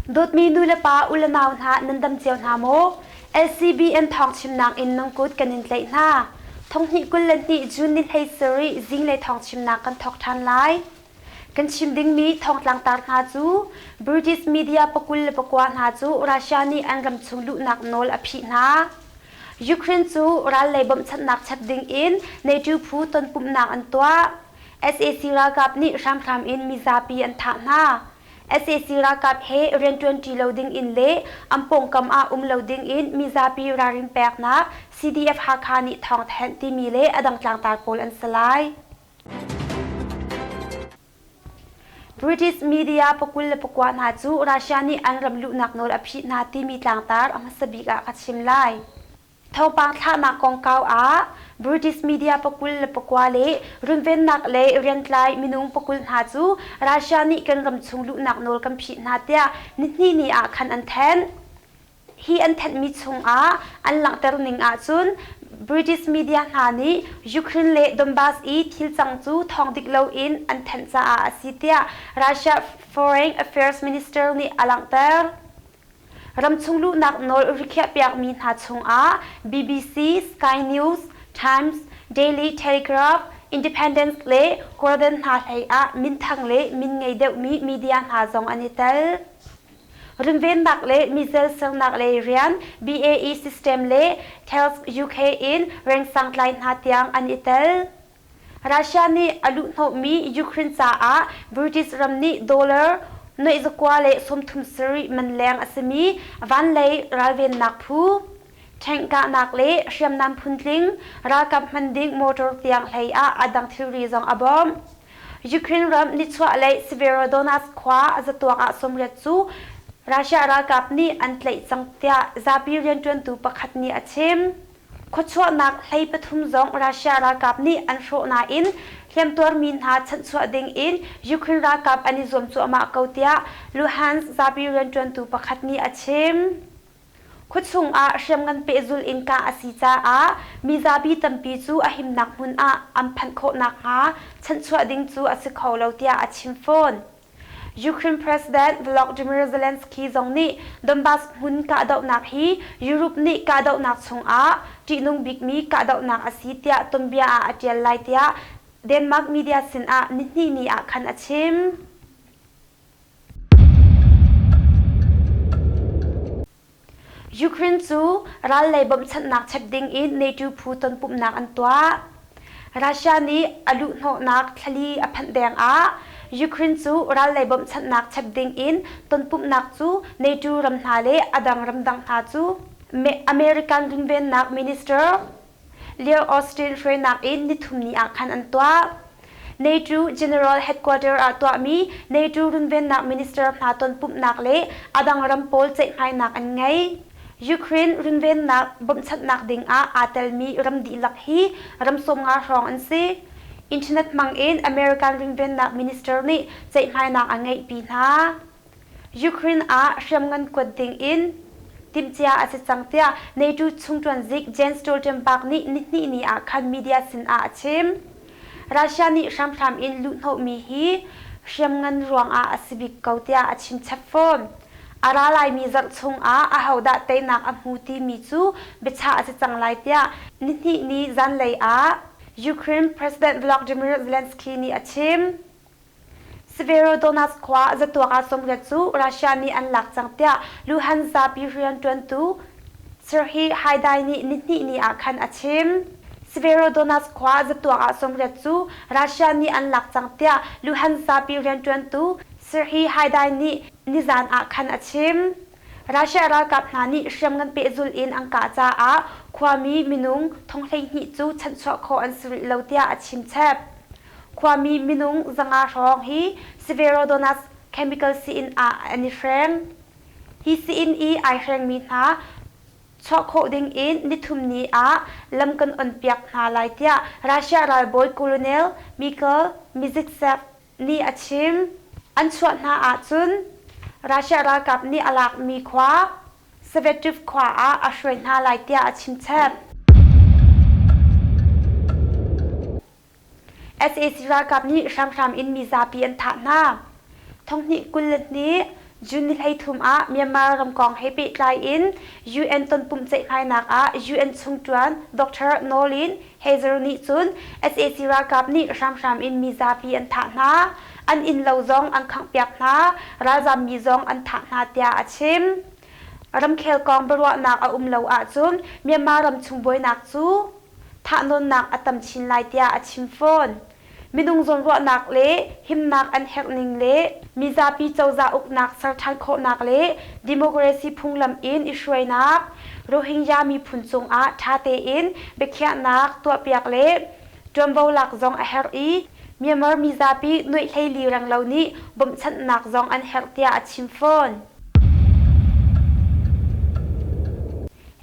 Dawtmi nu le pa u le nau hna nan dam cio hna maw? LCBN thawng chimnak in nan kut kan in tlaih hna. Thonghnih 22 June ni 17 zinglei thawng chimnak kan thawk ṭhan lai. Kan chim dingmi thawngtlangtar hna cu British media 29 hna cu Russia nih an ram chung luhnak nawl a phih hna. Ukraine cu ral lei bawmhchanhnak chap ding in NATO phu tonpumhnak an tuah. Sac ralkap nih hramhram in mizapi an thah hna. Sac ralkap he rianṭuanṭi lo ding in le an pawngkam ah um lo ding in mizapi ralrin peknak CDF Hakha nih thawngthanh timi le a dang tlangtar pawl an si lai. British media 29 hna cu Russia nih an ram luhnak nawl a phih hna timi tlangtar a hmasa bik ah ka chim lai. Thawngpang thlahnak kongkau ah British media 29 le runvennak le riantlai minung 20 hna cu Russia nih kan ram chung luhnak nawl kan phih hna tiah nihnih ni ah khan an thanh. Hi an thanhmi chungah an langhter ning ahcun British media hna nih Ukraine le Donbas i thil cang cu thawng dik loin an thanh caah a si tiah Russia Foreign Affairs Minister nih a langhter. Ramchung luhnak nawl rikhiahpiakmi hna chungah BBC, Sky News, Times, Daily Telegraph, Independence le Guardian hna hlei ah minthang le min ngei deuhmi media hna zong an i tel. Runvennak le missile sernak lei rian BAE System le Thales UK in rengsang tlai hna tiang an i tel. Russia nih a luhhnawhmi Ukraine caah British ram nih dollar 9,37 man leng a simi vanlei ralvennak phu, tank kahnak le hriamnam phuntling, ralkap hman ding motor tiang hlei ah a dang thilri zong a bawmh. Ukraine ram nichuahlei Severodonetsk khua zatuak ah 80 cu Russia ralkap nih an tlaih cang tiah zapi rianṭuantu pakhat nih a chim. Khuachuahnak hlei pathum zong Russia ralkap nih an hrawh nain hliamtuarmi hna chanhchuah ding in Ukraine ralkap an i zuam cuahmah ko tiah Luhansk zapi rianṭuantu pakhat nih a chim. Khuachung ah hriamngan pehzulh in kah a si caah mizapi tampi cu a himnak hmun ah an phanh khawh nakhnga chanhchuah ding cu a si kho lo tiah a chim fawn. Ukraine President Volodymyr Zelensky zong nih Donbas hmun kahdohnak hi Europe nih kahdohnak chungah ṭihnung bikmi kahdohnak a si tiah tuanbia ah a ṭial lai tiah Denmark media sinah nihnih ni ah khan a chim. Ukraine cu ral lei bawmhchanhnak chep ding in NATO phu tonpumhnak an tuah. Russia nih a luhhnawhnak thlali a phanh deng ah Ukraine cu ral lei bawmhchanhnak chep ding in tonpumhnak cu NATO ram hna le a dang ramdang hna cu American runvennak minister Leo Austin hruainak in nithum ni ah khan an tuah. NATO General Headquarter ah tuahmi NATO runvennak minister hna tonpumhnak le a dang ram pawl ceihmainak an ngei. Ukraine runvennak bawmhchanhnak ding ah aa telmi ram dihlak hi ram 50 hrawng an si. Internet hmang in American runvennak minister nih ceihmainak a ngeihpi hna. Ukraine ah hriamngan kuat ding in timhcia a si cang tiah NATO chungṭuan zik Jens Stoltenberg nih nihnih ni ah khan media sin ah a chim. Russia nih hramhram in luhhnawhmi hi hriamngan ruangah a si bik ko tiah a chim chap fawn. A ra laimi zarh chungah ahodah teinak a hmu timi cu biachah a si cang lai tiah nihnih ni zanlei ah Ukraine President Volodymyr Zelensky nih a chim. Severodonetsk khua zatuak ah 80 cu Russia nih an lak cang tiah Luhansk zapi rianṭuantu Serhiy Haidai nih nihnih ni ah khan a chim. Severodonetsk khua zatuak ah 80 cu Russia nih an lak cang tiah Luhansk zapi rianṭuantu Serhiy Haidai nih nizan ah khan a chim. Russia ralkap hna nih hriamngan pehzulh in an kah caah khuami minung 12,000 cu chanhchuah khawh an si rih lo tiah a chim chap. Khuami minung 500 hrawng hi Severodonetsk chemical sii-inn ah an i hreng. Hi sii-inn i ai hrengmi hna chuah khawh ding in nithum ni ah lam kan onpiak hna lai tiah Russia ralbawi Colonel Mikhail Mizintsev nih a chim. An chuah hna ahcun Russia ralkap nih a lakmi khua Svettiv khua ah a hruai hna lai tiah a chimchap. Sac ralkap nih hramhram in mizapi an thah hna. Thonghnih 22. June ni 13 ah Myanmar ram kong he pehtlai in UN tonpumh ceihmainak ah UN chungṭuan Dr. Noeleen Heyzer nih cun sac ralkap nih hramhram in mizapi an thah hna, an innlo zong an khanghpiak hna, ralzammi zong an thah hna tiah a chim. Ramkhel kong biaruahnak a um lo ahcun Myanmar ramchung buainak cu thahnawnnak a tam chin lai tiah a chim fawn. Minung zawnruahnak le himnak an herhning le mizapi cozah uknak ser ṭhan khawhnak le democracy phunglam in i hruainak, Rohingya miphun cungah ṭha tein biakhiahnak tuahpiak le ṭuanvo lak zong a herh i Myanmar mizapi nuaih 14 renglo nih bawmhchanhnak zong an herh tiah a chim fawn.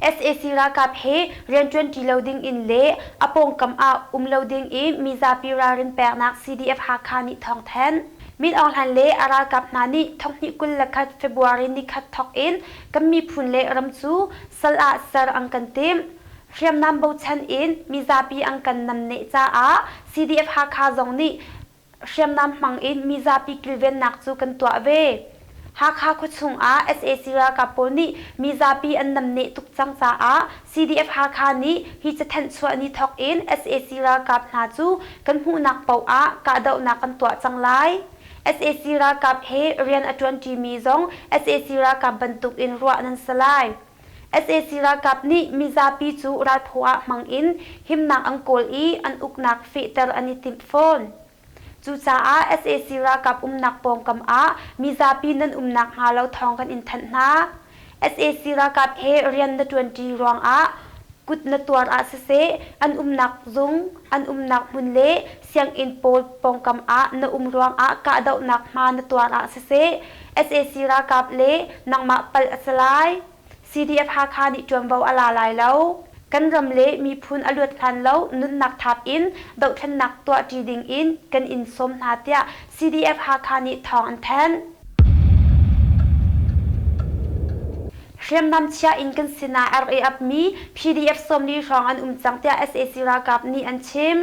Sac ralkap he rianṭuan ṭi lo ding in le a pawngkam ah um lo ding in mizapi ralrin peknak CDF Hakha nih thawngthanh. Min Aung Hlaing le a ralkap hna nih thonghnih 21 February nikhat thawk in kan miphun le ram cu sal ah ser an kan timh. Hriamnam bochan in mizapi an kan namneh caah CDF Hakha zong nih hriamnam hmang in mizapi kilvennak cu kan tuah ve. Hakha khuachung ah sac ralkap pawl nih mizapi an namneh tuk cang caah CDF Hakha nih hi cathanh chuah ni thawk in sac ralkap hna cu kan hmuhnak paoh ah kahdohnak kan tuah cang lai. Sac ralkap he rian a ṭuanṭimi zong sac ralkap bantuk in ruah nan si lai. Sac ralkap nih mizapi cu ralphaw ah hmang in himnak an kawl i an uknak fehter an i timh fawn. Cucaah sac ralkap umnak pawngkam ah mizapi nan umnak hnga lo thawng kan in thanh hna. Sac ralkap he rian na ṭuanṭi ruangah kut na tuar ah siseh, an umnak zung, an umnak hmun le sianginn pawl pawngkam ah na um ruangah kahdohnak hma na tuar ah siseh, sac ralkap le nangmah palh a si lai. CDF Hakha nih ṭuanvo a la lai lo. Kan ram le miphun a luat hlan lo nunnak thap in dohthlennak tuahṭi ding in kan in sawm hna tiah CDF Hakha nih thawng an thanh. Hriamnam chia in kan sinah a rak i apmi PDF 40 hrawng an um cang tiah sac ralkap nih an chim.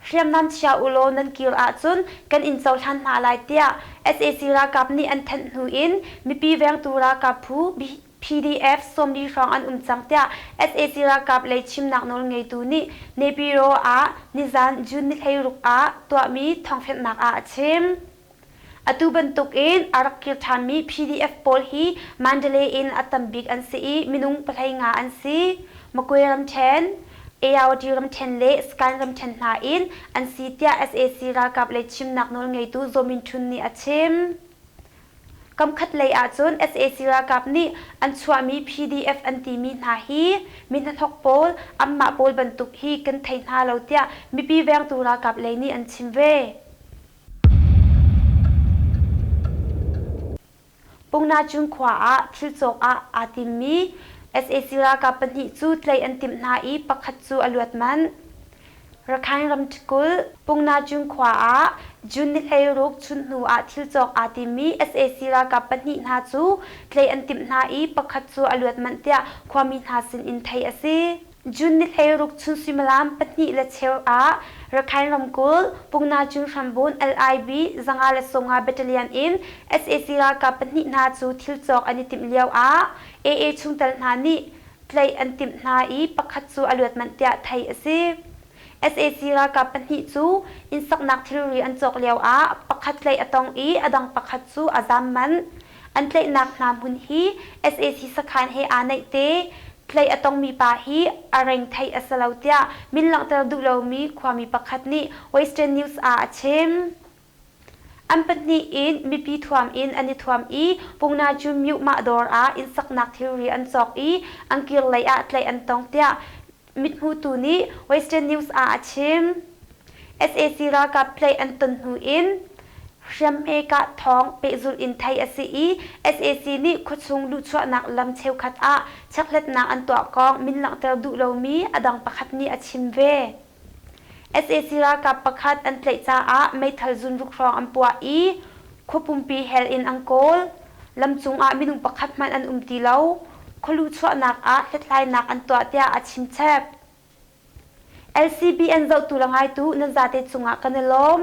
Hriamnam chia ulaw nan kir ahcun kan in cohlan hna lai tiah sac ralkap nih an thanh hnu in mipi vengtu ralkap phu PDF 40 hrawng an um cang tiah sac ralkap lei chimnak nawl ngeitu nih Naypyidaw ah nizan June ni 16 ah tuahmi thawngfianhnak ah a chim. Atu bantuk in a rak kir ṭhanmi PDF pawl hi Mandalay in a tam bik an si i minung 15 an si. Magway ramṭhen, Ayawady ramṭhen le Skan ramṭhen hna in an si tiah sac ralkap lei chimnak nawlngeitu Zaw Min Htun nih a chim. Kamkhat lei ahcun sac ralkap nih an chuahmi PDF an timi hna hi mi hnahnok pawl, anmah pawl bantuk hi kan thei hna lo tiah mipi vengtu ralkap lei nih an chim ve. Pungnacun khua ah thil cawk ah aa timmi sac ralkap pahnih cu tlaih an timh hna i pakhat cu a luat manh. Rakhine ramkulh Pungnacun khua ah June ni 16 chunhnu ah thil cawk aa timmi sac ralkap pahnih hna cu tlaih an timh hna i pakhat cu a luat manh tiah khuami hna sin in theih a si. June ni 16 chun suimilam pahnih le cheu ah Rakhine ramkulh Pungnacun hrambun LIB 150 Battalion in sac ralkap pahnih hna cu thil cawk an i timh lio ah AA chungtel hna nih tlaih an timh hna i pakhat cu a luat manh tiah theih a si. Sac ralkap pahnih cu innsaknak thilri an cawk lio ah pakhat tlaih a tong i a dang pakhat cu a zaam manh. An tlaihnak hna hmun hi sac sakhan he aa naih te. Tlaih a tongmi pa hi a reng theih a si lo tiah min langhter duh lomi khuami pakhat nih Western News ah a chim. An pahnih in mipi thuam in an i thuam i Pungnaju Myuhmah dawr ah innsaknak thilri an cawk i an kir lei ah tlaih an tong tiah mithmutu nih Western News ah a chim. Sac ralkap tlaih an ton hnu in hriamhme kah thawng pehzulh in theih a si i sac nih khuachung luhchuahnak lam cheukhat ah chekhlatnak an tuah kong min langhter duh lomi a dang pakhat nih a chim ve. Sac ralkap pakhat an tlaih caah meithal zunruk hrawng an puah i khua pumpi hell in an kawl. Lamcung ah minung pakhat hmanh an um ti lo. Khualu chuahnak ah hlathlainak an tuah tiah a chimchap. LCBN zohtu le ngaitu nan zate cungah kan i lawm.